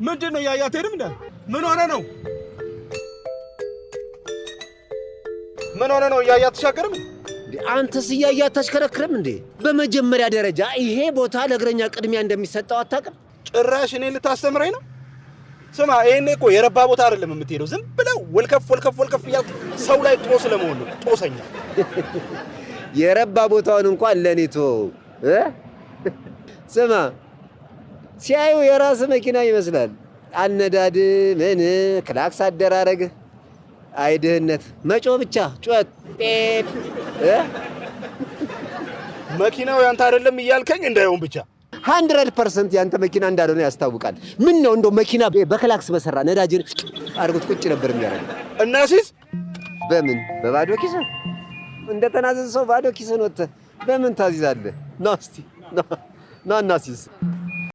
ምንድን ነው እያያ አትሄድም እንደ? ምን ሆነ ነው? ምን ሆነ ነው? እያያ አትሻገርም? አንተስ እያያ አታሽከረክርም እንዴ? በመጀመሪያ ደረጃ ይሄ ቦታ ለእግረኛ ቅድሚያ እንደሚሰጠው አታውቅም? ጭራሽ እኔን ልታስተምረኝ ነው? ስማ፣ ይሄኔ እኮ የረባ ቦታ አይደለም የምትሄደው። ዝም ብለው ወልከፍ ወልከፍ ወልከፍ እያልክ ሰው ላይ ጦስ ለመሆን ነው። ጦሰኛ። የረባ ቦታውን እንኳን ለእኔ ተወው እ? ስማ፣ ሲያዩ የራስ መኪና ይመስላል። አነዳድ ምን ክላክስ አደራረግ፣ አይ ድህነት፣ መጮህ ብቻ ጩኸት ጴፕ እ? መኪናው ያንተ አይደለም እያልከኝ እንዳይሆን ብቻ። 100% ያንተ መኪና እንዳልሆነ ያስታውቃል። ምን ነው እንደው መኪና በክላክስ በሰራ ነዳጅን አድርጎት ቁጭ ነበር የሚያደርገው። እና ሲዝ በምን በባዶ ኪስ እንደ ተናዘዘ ሰው ባዶ ኪስን ወጥተህ በምን ታዚዛለህ? ና እስቲ ና ና እናሲዝ።